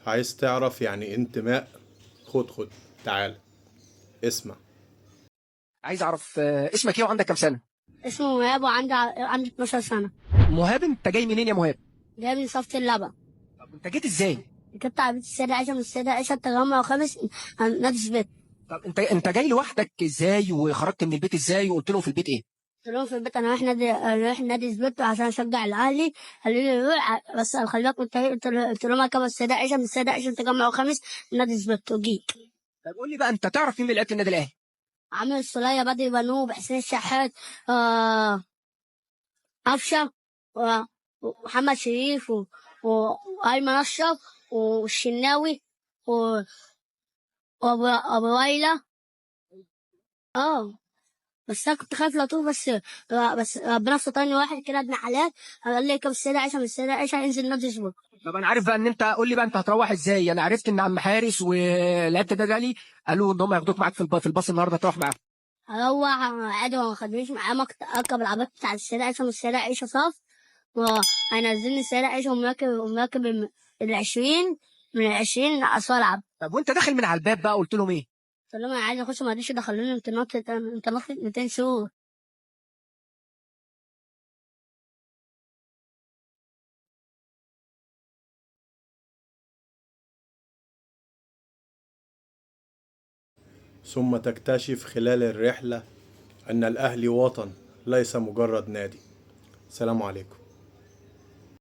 عايز تعرف يعني إيه انتماء؟ خد خد تعال اسمع. عايز اعرف اسمك ايه وعندك كام سنة؟ اسمه مهاب وعندي عندي 12 سنة. مهاب، انت جاي منين يا مهاب؟ جاي من صفة اللبن. طب انت جيت ازاي؟ ركبت عربية السيدة عائشة من السيدة عائشة التجمع الخامس نادي سبيت. طب انت جاي لوحدك ازاي وخرجت من البيت ازاي وقلت لهم في البيت ايه؟ قلت لهم في البيت انا رايح نادي سبيت عشان اشجع الاهلي. قالوا لي روح بس خلي بالك من الطريق. قلت لهم اركب السيدة عائشة من السيدة عائشة التجمع الخامس نادي سبيت وجيت. طب قول لي بقى، انت تعرف مين من لعيبة النادي الاهلي؟ عامر السولية، بدري بنوب، حسين الشحات، قفشة، ومحمد شريف، وأيمن أشرف، والشناوي، وأبو ويلة. بس أنا كنت خايف لطوف، بس ربنا سترني. واحد كده ابن حلال قال لي كم السيدة عائشة من السيدة عائشة انزل نادي سبورت. طب انا عارف بقى ان انت، قول لي بقى انت هتروح ازاي؟ انا عرفت ان عم حارس ولعيبة النادي الاهلي قالوا ان هم ياخدوك معاك في الباص النهارده، تروح معاهم. هروح عادي، ما خدونيش معاه، اركب العربية بتاع السيدة عائشة من السيدة عائشة صف، وهينزلني السيدة عائشة ومراكب 20 من 20 أسوأ ألعب. طب وانت داخل من على الباب بقى قلت لهم ايه؟ قلت لهم انا عايز اخش، ما رضيش يدخلوني. انت نط 200 سور. ثم تكتشف خلال الرحلة أن الأهلي وطن ليس مجرد نادي. سلام عليكم.